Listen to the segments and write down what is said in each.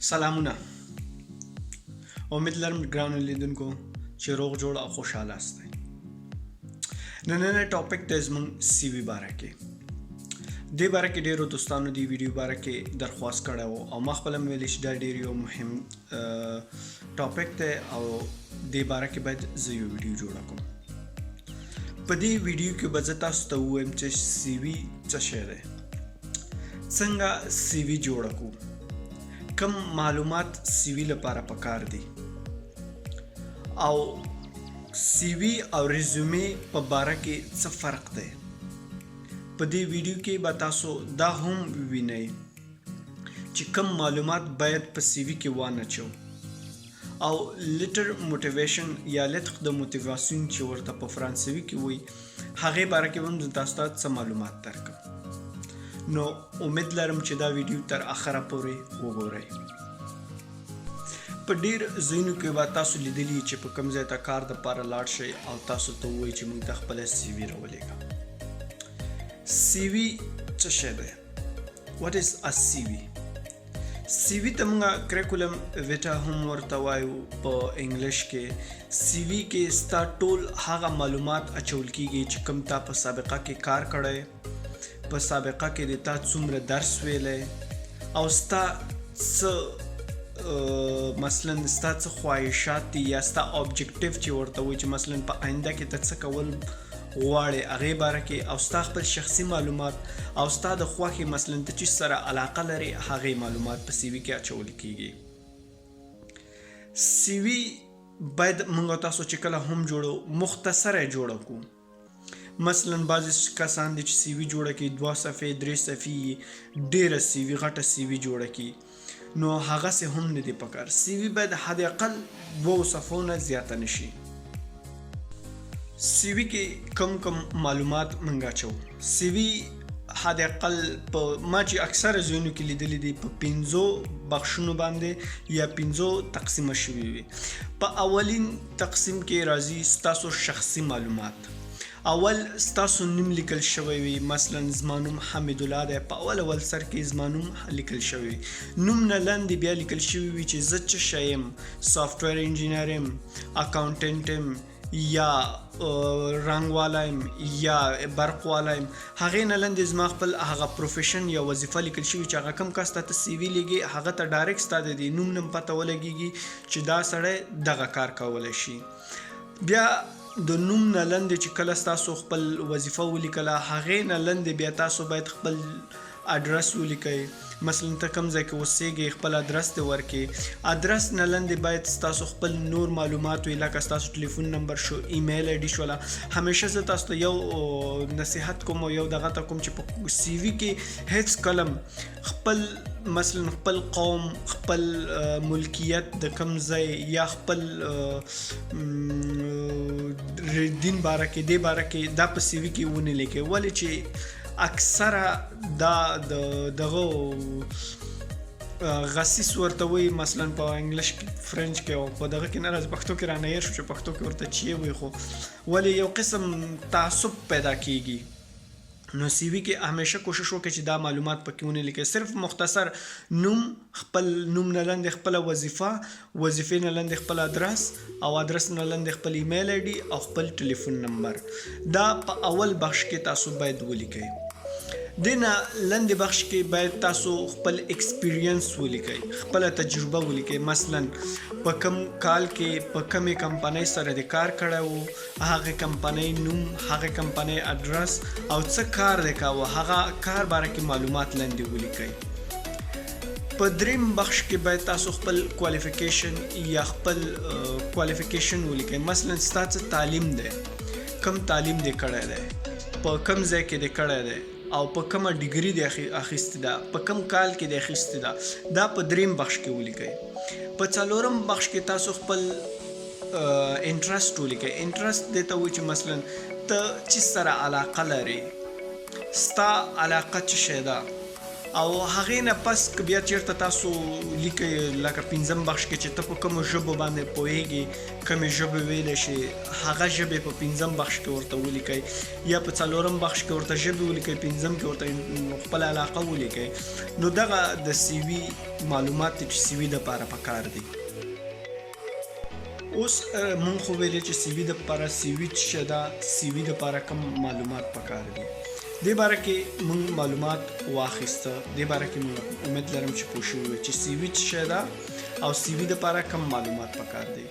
سلامونه، امید لرم ګرانو لیدونکو چې روغ جوړ او خوشحاله یاستئ. نننی ټاپک دی زموږ سی وي باره کې. دې باره کې ډیرو دوستانو دی ویډیو باره کې درخواست کړی و او ما خپله هم ویلي چې دا ډیر یو مهم ټاپک دی او دې باره کې باید زه یو ویډیو جوړه کړم. په دې ویډیو کې به زه تاسو ته ووایم چې سی وي څه شی دی، څنګه سی وی جوړه کو، کوم معلومات سی وی لپاره پکار دي او سی وی او ریزومې په باره کې څه فرق دی. په دې ویډیو کې به تاسو دا هم وینئ چې کوم معلومات باید په سی وی کې وانه چو او لیټر موټیویشن یا لتق د موتیواسیون چې ورته په فرانسوي کې وایي، هغې باره کې به هم زه تاسو ته څه معلومات درکړم. نو امید لرم چې دا ویډیو تر اخره پورې وګورئ. په ډیر ځایونو کې به تاسو لیدلی چې په کوم ځای ته کار د پاره لاړ شئ او تاسو ته ووایي چې موږ ته خپله سی وي راولېږه. سی وي څه شی دی؟ What is a CV؟ سی وی ته موږ کریکولم ویټا هم ورته وایو په انګلیش کې. سی وی کې ستا ټول هغه معلومات اچول کیږي چې کوم تا په سابقه کې کار کړی، په سابقه کې د تا څومره درس ویلی او ستا څه مثلا ستا څه خواهشات دي یا ستا objective چې ورته وایي، چې مثلا په آینده کې ته څه کول غواړې هغې باره کې، او ستا خپل شخصي معلومات او ستا د خوښې، مثلا ته چې سره علاقه لرې، هغې معلومات په سی وي کې اچول کیږي. سی وي باید موږ تاسو چې کله هم جوړو مختصره جوړه کو. مثلا بعضې کسان دي چې سی وي جوړه کړي 2 صفحې 3 صفحې، ډېره سی وي، غټه سی وي جوړه کړي، نو هغسې هم نه دی پکار. سی وي باید حد اقل 2 صفحو نه زیاته نشي. سی وي کې کم کم معلومات مونږ اچو. سی وي حد اقل په ما چې اکثره ځایونو کې لیدلي دي په 5 بخشونو باندې یا 5 تقسیمه شوي وي. په اولین تقسیم کې راځي ستاسو شخصي معلومات. اول ستاسو نوم لیکل شوی وي، مثلا زما نوم حمید الله دی، په اول اول سر کې زما نوم لیکل شوی وي. نوم نه لاندې بیا لیکل شوی وي چې زه څه شی یم، software engineer یم، accountant یم، یا رنګ والا یم یا برق والا یم. هغې نه لاندې زما خپل هغه profession یا وظیفه لیکل شوي چې هغه کوم کس ته ته سی وي لیږې هغه ته direct ستا د دې نوم نه پته ولګېږي چې دا سړی دغه کار کولی شي. بیا د نوم نه لاندې چې کله تاسو خپل وظیفه ولیکله، هغې نه لاندې بیا تاسو باید خپل ادرس ولیکئ، مثلا ته کوم ځای کې اوسېږئ خپل ادرس دې ورکړي. ادرس نه لاندې باید ستاسو خپل نور معلومات وي، لکه ستاسو ټلیفون نمبر شو، email ID شوله. همیشه زه تاسو ته یو نصیحت کوم او یو دغه ته کوم چې په سی وي کې هیڅ کلم خپل مثلا خپل قوم، خپل ملکیت د کوم ځای یا خپل دین باره کې، دې باره کې دا په سی وي کې ونه لیکئ، ولې چې اکثره دا د دغه غسیس ورته وایي، مثلا په انګلیش کې، فرنچ کې او په دغه کې نه راځي، پښتو کې رانه هېر شو چې پښتو کې ورته چی وایي، خو ولې یو قسم تعصب پیدا کیږي. نو سی وي کې همیشه کوشش وکړئ چې دا معلومات پکې ونه لیکئ، صرف مختصر نوم، خپل نوم نه لاندې خپله وظیفه، وظیفې نه لاندې خپل ادرس او ادرس نه لاندې خپل email ID او خپل ټلیفون نمبر، دا په اول بخش کې تاسو باید ولیکئ. دې نه لاندې بخش کې باید تاسو خپل experience ولیکئ، خپله تجربه ولیکئ، مثلا په کوم کال کې په کومې کمپنۍ سره دې کار کړی و، هغې کمپنۍ نوم، هغې کمپنۍ ادرس او څه کار دې کاوه، هغه کار باره کې معلومات لاندې ولیکئ. په دریم بخش کې باید تاسو خپل qualification یا خپل qualification ولیکئ، مثلا ستا څه تعلیم دی، کوم تعلیم دې کړی دی، په کوم ځای کې دې کړی دی او په کومه ډیګري دې اخیستې ده، په کوم کال کې دې اخیستې ده، دا په دریم بخش کې ولیکئ. په څلورم بخش کې تاسو خپل interest ولیکئ. interest دې ته وایي چې مثلا ته چی سره علاقه لرې، ستا علاقه څه شی ده. او هغې نه پس که بیا چیرته تاسو لیکئ لکه پنځم بخش کې چې ته په کومو ژبو باندې پوهیږې، کومې ژبې ویلی شې، هغه ژبې په پنځم بخش کې ورته ولیکئ، یا په څلورم بخش کې ورته ژبې ولیکئ، پنځم کې ورته خپله علاقه ولیکئ. نو دغه د سی وي معلومات دي چې سی وي دپاره پکار دي. اوس مونږ خو ویلې چې سی وي دپاره سی وي څه ده، سی وي دپاره کوم معلومات پکار دي، دې باره کې مونږ معلومات واخیسته. دې باره کې مونږ امید لرم چې پوه شوي وئ چې سی وي څه ده او سی وي دپاره کوم معلومات پکار دي.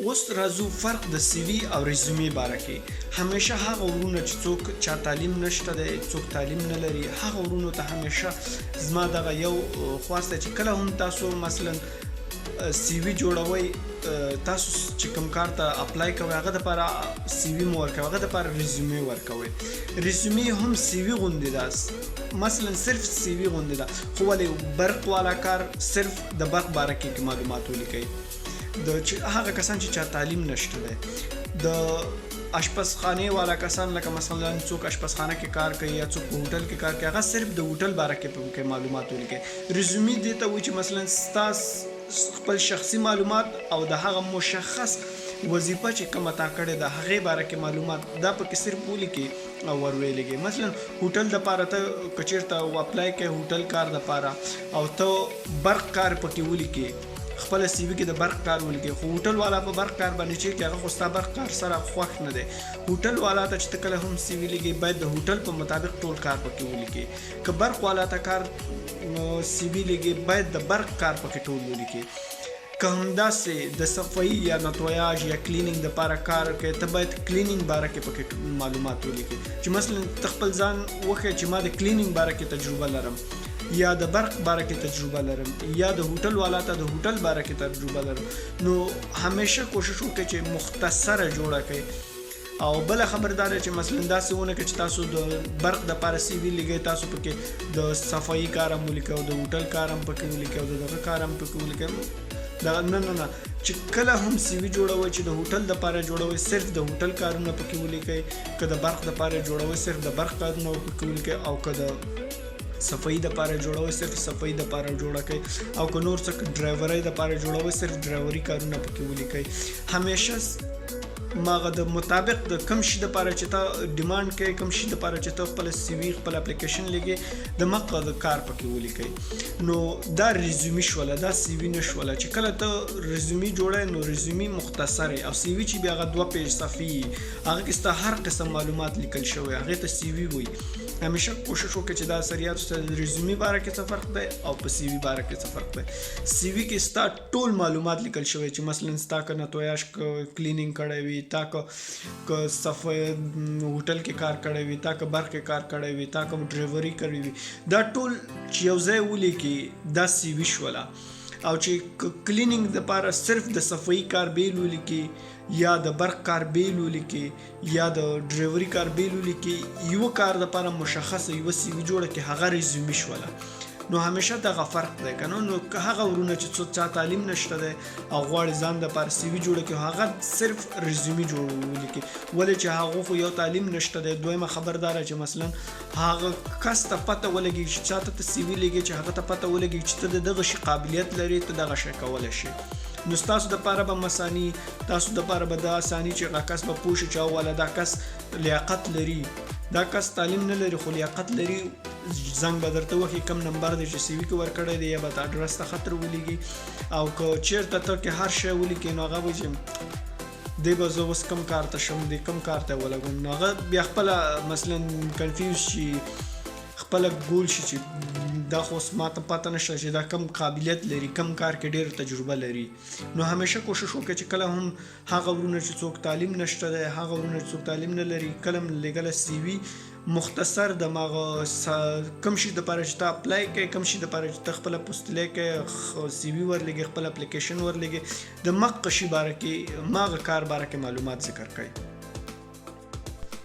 اوس راځو فرق د سی وي او ریزومې باره کې. همیشه هغه ورونه چې څوک چا تعلیم نشته دی، څوک تعلیم نه لري، هغه ورونو ته همیشه زما دغه یو خواست دی چې کله هم تاسو مثلا سی وی جوړوئ، تاسو چې کوم کار ته اپلای کوئ هغه دپاره سی وی مو ورکوئ، هغه دپاره ریزومې ورکوئ. ریزومې هم سی وی غوندې ده، مثلا صرف سی وی غوندې ده، خو ولې برق والا کار صرف د برق باره کې معلومات ولیکئ. د چې هغه کسان چې چا تعلیم نشته دی، د آشپزخانې والا کسان لکه مثلا څوک آشپزخانه کې کار کوي یا څوک په هوټل کې کار کوي، هغه صرف د هوټل باره کې پکې معلومات ولیکئ. ریزومې دې ته وایي چې مثلا ستا خپل شخصي معلومات او د هغه مشخص وظیفه چې کومه تا کړې ده هغې باره کې معلومات دا پکې صرف ولیکې او ور ویلېږي. مثلا هوټل دپاره ته که چېرته اپلای کوې هوټل کار دپاره او ته برق کار پکې ولیکې، خپله سی وي کې د برق کار ولیکې، خو هوټل والا په برق کار باندې چې هغه خو ستا برق کار سره خوښ نه دی. هوټل والا ته چې ته کله هم سی وي لیکې باید د هوټل په مطابق ټول کار پکې ولیکې. که برق والا ته کار سی وي لیکې باید د برق کار پکې ټول ولیکې. که همداسې د صفایي یا نتویاژ یا کلینینګ دپاره کار کوې، ته باید کلینینګ باره کې پکې معلومات ولیکې، چې مثلا ته خپل ځان وښیې چې ما د کلینینګ باره کې تجربه لرم، یا د برق باره کې تجربه لرم، یا د هوټل والا ته د هوټل باره کې تجربه لرم. نو همیشه کوشش وکړئ چې مختصره جوړه کړئ. او بله خبر دا ده چې مثلا داسې ونه کړئ چې تاسو د برق دپاره سی وي لیږئ، تاسو پکې د صفایي کار هم ولیکئ او د هوټل کار هم پکې ولیکئ او د دغه کار هم پکې ولیکئ. دا نه نه نه، چې کله هم سی وي جوړوئ چې د هوټل دپاره جوړوئ صرف د هوټل کارونه پکې ولیکئ، که د برق دپاره جوړوئ صرف د برق کارونه پکې ولیکئ، او که د صفایي دپاره جوړوئ صرف صفایي دپاره جوړه کړئ، او که نور څه ډرایورۍ دپاره جوړوئ صرف ډرایوري کارونه پکې ولیکئ. همیشه ماغه د مطابق د کم شي دپاره چې ته ډیمانډ کوې، کم شي دپاره چې ته خپله سی وي خپل اپلیکیشن لیږې، د مقه د کار پکې ولیکئ. نو دا ریزومي شوله، دا سی وي نه شوله. چې کله ته ریزومي جوړې نو ریزومي مختصره، او سی وي چې بیا هغه 2 پیج صفحې وي، هغه کې ستا هر قسم معلومات لیکل شوی، هغې ته سی وي وایي. همیشه کوشش وکړئ چې دا سریات سره د ریزومي باره کې څه فرق دی او په سی وي باره کې څه فرق دی. سی وي کې ستا ټول معلومات لیکل شوی، چې مثلا ستا که نتویاش کلینینګ کړی وي، تا که صفه هوټل کې کار کړی وي، تا که برق کې کار کړی وي، تا که ډرایوري کړی وي، دا ټول چې یو ځای ولیکي دا سی وي شوله. او چې کلینینګ دپاره صرف د صفایي کار بیل ولیکي، یا د برق کار بیل ولیکي، یا د ډرایوري کار بیل ولیکي، یو کار دپاره مشخصه یوه سی وي جوړه کړي، هغه ریزومي شوله. نو همیشه دغه فرق دی که نه. نو که هغه ورونه چې څوک چا تعلیم نشته دی او غواړي ځان دپاره سی وي جوړه کړي، هغه صرف ریزومي جوړ ولیکي، ولې چې هغه خو یو تعلیم نشته دی. دویمه خبر دا ده چې مثلا هغه کس ته پته ولګي چې چا ته ته سی وي لیږې، چې هغه ته پته ولګي چې ته د دغه شي قابلیت لرې، ته دغه شی کولی شې. نو ستاسو دپاره به مساني، تاسو دپاره به دا اساني چې هغه کس به پوه شي چې او والا دا کس لیاقت لري، دا کس تعلیم نه لري خو لیاقت لري، زنګ به درته وهي کوم نمبر دی چې سی وي کې ورکړی دی، یا به ته اډرس ته خط ولیږي. او که چېرته ته کې هر شی ولیکې نو هغه به چې دی به زه اوس کوم کار ته شم، دی کوم کار ته ولګوم، نو هغه بیا خپله مثلا کنفیوز شي، خپله ګول شي چې دا خو اوس ما ته پته نشته چې دا کوم قابلیت لري، کوم کار کې ډېره تجربه لري. نو همیشه کوشش وکړئ چې کله هم هغه ورونه چې څوک تعلیم نشته دی، هغه ورونه چې څوک تعلیم نه لري، کله هم لېږله سی وي مختصر د ماغه کوم شي دپاره چې ته اپلای کوې، کوم شي دپاره چې ته خپله پوستلی کوې، سی وي ورلېږې، خپل اپلیکیشن ورلېږې، د مقه شي باره کې، ماغه کار باره کې معلومات ذکر کړئ.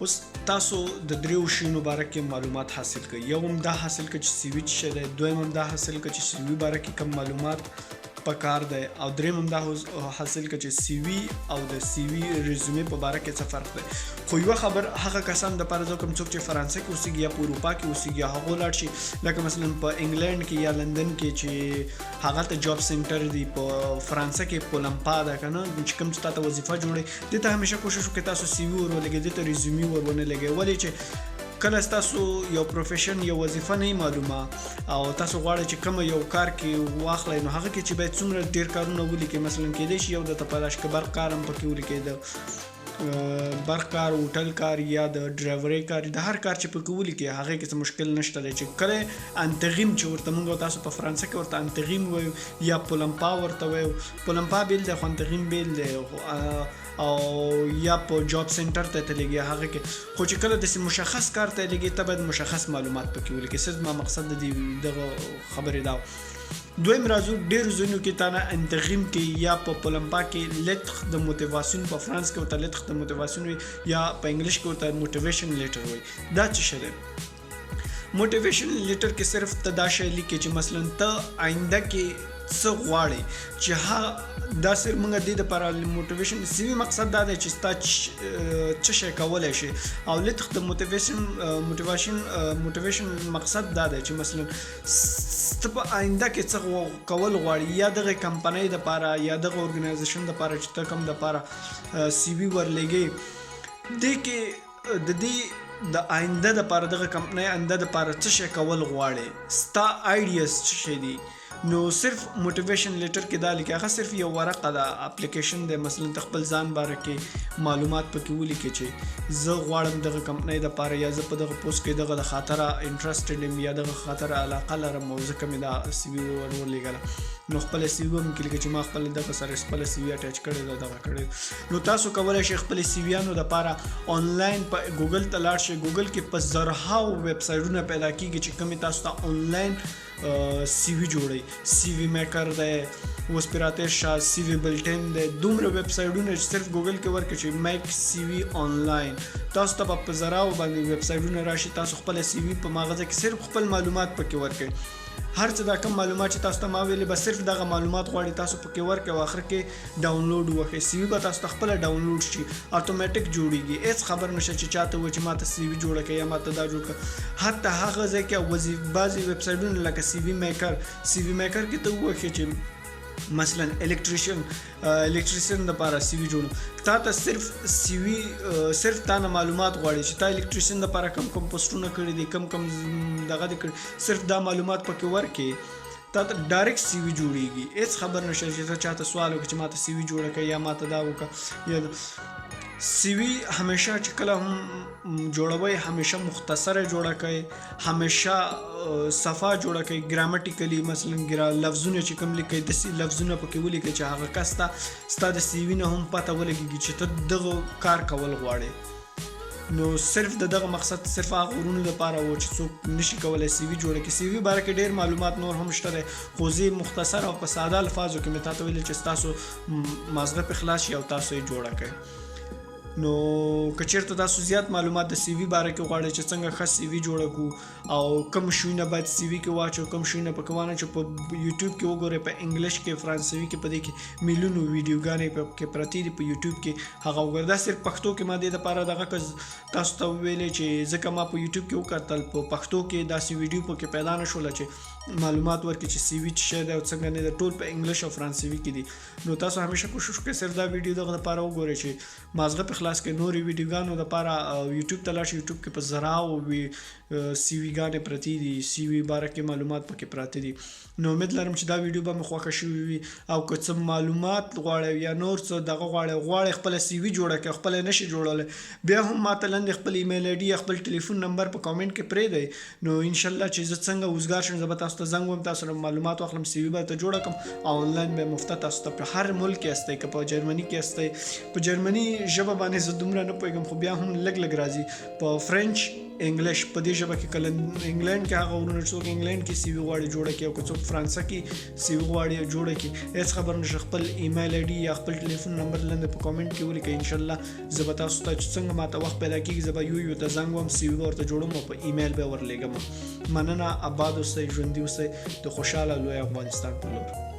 اوس تاسو د دریو شیانو باره کې معلومات حاصل کړئ. یو هم دا حاصل کړئ چې سی وي څه شی دی، دویم هم دا حاصل کړئ چې سی وي باره کې کوم معلومات پکار دی. او دریم هم دا حاصل کړه چې سی وی او د سی وی رزومې په باره کې څه فرق دی. خو یوه خبر هغه کسان د پاره زه کوم څوک چې فرانسه کې اوسېږي یا په اروپا کې اوسېږي، هغو لاړ شي، لکه مثلا په انګلند کې یا لندن کې چې هغه ته جاب سنټر دی، په فرانسه کې پولمپا ده که نه، چې کوم چې تاته وظیفه جوړي، دې ته همیشه کوشش وکړئ تاسو سی وی ور ولېږئ، دې ته ریزومي ور ونه لېږئ. ولې چې کله ستاسو یو پروفیشن یو وظیفه نه معلومه او تاسو غواړئ چې کوم یو کار کې واخلئ، نو هغه کې چې باید څومره ډیر کارونه ولیکئ. مثلا کېدای شي یو درته پیدا شي که برق کار هم پکې ولیکئ، د برق کار، هوټل کار یا د ډرایورۍ کار، د هر کار چې پکې ولیکئ هغې کې څه مشکل نشته دی. چې کله انتغیم چې ورته موږ تاسو په فرانسه کې ورته انتغیم وایو یا پولمپا ورته وایو، پولمپا بیل دی خو انتغیم بیل دی، او یا په جاب سنټر ته ته لېږي هغه کې. خو چې کله داسې مشخص کار ته لېږي، ته باید مشخص معلومات پکې ولیکې. صرف زما مقصد د دې دغه خبرې دا. دویم راځو، ډېرو ځایونو کې تا نه انتغیم کې یا په پولمپا کې lettre de motivation، په فرانس کې ورته lettre de motivation وي یا په انګلیش کې ورته motivation letter وي. دا څه شی دی؟ motivation letter کې صرف ته دا شی لیکې چې مثلا ته آینده کې څه غواړې، چې ها دا صرف موږ دې دپاره motivation CV مقصد دا دی چې ستا څه شی کولی شي. او lettre د motivation مقصد دا دی چې مثلا ته په آینده کې څه کول غواړي، یا دغه کمپنۍ دپاره یا دغه organization دپاره چې ته کوم دپاره CV ورلېږې، دې کې د دې د آینده دپاره دغه کمپنۍ آینده دپاره څه شی کول غواړي، ستا ideas څه شی دي. نو صرف motivation letter کې دا لیکي، هغه صرف یو ورقه ده، اپلیکیشن دی. مثلا ته خپل ځان باره کې معلومات پکې ولیکې چې زه غواړم دغه کمپنۍ دپاره یا زه په دغه پوسټ کې دغه د خاطره interested یم یا دغه خاطره علاقه لرم او ځکه مې دا CV ور ولېږله. نو خپله CV هم کې لیکي چې ما خپل دغه سره خپله CV attach کړې ده، دغه کړې. نو تاسو کولی شئ خپلې CV یانو دپاره آنلاین په ګوګل ته لاړ شئ. ګوګل کې په زرهاو ویبسایټونه پیدا کیږي چې کومې تاسو ته آنلاین CV جوړوي. CV Maker دی، اوس پرې راتېر شه، CV بلټن دی، دومره ویب سایټونه چې صرف ګوګل کې ورکړئ چې make CV online، تاسو ته به په زراو باندې ویب سایټونه راشي. تاسو خپله CV په ماغزه کې صرف خپل معلومات پکې ورکړئ. هر څه دا کوم معلومات چې تاسو ته ما ویلي، بس صرف دغه معلومات غواړي تاسو پکې ورکړئ او اخر کې download وکړئ. CV به تاسو ته خپله download شي، اتوماتیک جوړیږي. هیڅ خبر نشته چې چاته وایي چې ماته CV جوړه کړه یا ماته دا جوړ کړه. حتی هغه ځای کې بعضې ویب سایټونه لکه CV Maker، CV Maker کې ته ووښې چې مثلا الکتریشن دپاره CV جوړو، تا ته صرف CV صرف تا نه معلومات غواړي چې تا الکتریشن دپاره کم کم پوسټونه کړي دي، کم کم دغه دې کړي، صرف دا معلومات پکې ورکړې، تا ته direct CV جوړیږي. هیڅ خبر نشته چې ته چاته سوال وکړې چې ماته CV جوړه کړه یا ماته دا وکړه. یا CV همیشه چې کله هم جوړوئ همیشه مختصره جوړه کړئ، همیشه صفا جوړه کړئ، grammatically مثلا لفظونه چې کوم لیکئ داسې لفظونه پکې ولیکئ چې هغه کس ته ستا د CV نه هم پته ولګېږي چې ته دغه کار کول غواړې. نو صرف د دغه مقصد صرف هغه ورونو دپاره و چې څوک نشي کولی CV جوړه کړي. CV باره کې ډېر معلومات نور هم شته دی، خو زه یې مختصر او په ساده الفاظو کې مې تاته ویل چې ستاسو مازغه پرې خلاص شي او تاسو یې جوړه کړئ. نو که چېرته تاسو زیات معلومات د CV باره کې غواړئ چې څنګه ښه CV جوړه کړو او کوم شیونه باید CV کې واچو کوم شیونه پکې وانه چو، په یوټیوب کې وګورئ، په انګلیش کې، فرانسوي کې، په دې کې میلیونو ویډیوګانې پکې پرتې دي په یوټیوب کې، هغه وګورئ. دا صرف پښتو کې ما دې دپاره دغه تاسو ته وویلې چې ځکه ما په یوټیوب کې وکتل په پښتو کې داسې ویډیو پکې پیدا نه شوله چې معلومات ورکړي چې CV څه شی دی او څنګه نه دی، ټول په انګلیش او فرانسوي کې دي. نو تاسو همیشه کوشش وکړئ صرف دا ویډیو دغه دپاره وګورئ چې مازغه پرې خلاص کړئ. نورې ویډیوګانو دپاره یوټیوب ته لاړ شئ، یوټیوب کې په زراو CV ګانې پرتې دي، CV باره کې معلومات پکې پراته دي. نو امید لرم چې دا ویډیو به مې خوښه شوې وي او که څه معلومات غواړئ یا نور څه دغه غواړئ، غواړئ خپله CV جوړه کړئ، خپله یې نشئ جوړولی، بیا هم ماته لاندې خپل email ID یا خپل ټلیفون نمبر په کامنټ کې پرېږدئ. نو انشاءالله چې زه څنګه وزګار شم زه به تاسو ته زنګ وهم، تاسو سره معلومات واخلم، CV به درته جوړه کړم او آنلاین به مفته تاسو ته په هر ملک کې یاستئ، که په جرمني کې یاستئ، په جرمني ژبه باندې زه دومره نه پوهېږم خو بیا هم لږ لږ راځي، په فرنچ انګلیش په دې ژبه کې، کله انګلند کې هغه ورونه چې څوک انګلند کې CV غواړي جوړه کړي او که څوک فرانسه کې CV غواړي جوړه کړي، هېڅ خبر نشته، خپل email ID یا خپل ټلیفون نمبر لاندې په کامنټ کې ولیکئ. انشاءالله زه به تاسو ته چې څنګه ماته وخت پیدا کېږي زه به یو یو ته زنګ وهم، CV به ورته جوړوم او په ایمیل به ورلېږم. مننه، اباد اوسئ، ژوندي اوسئ، د خوشحاله لوی افغانستان په لور.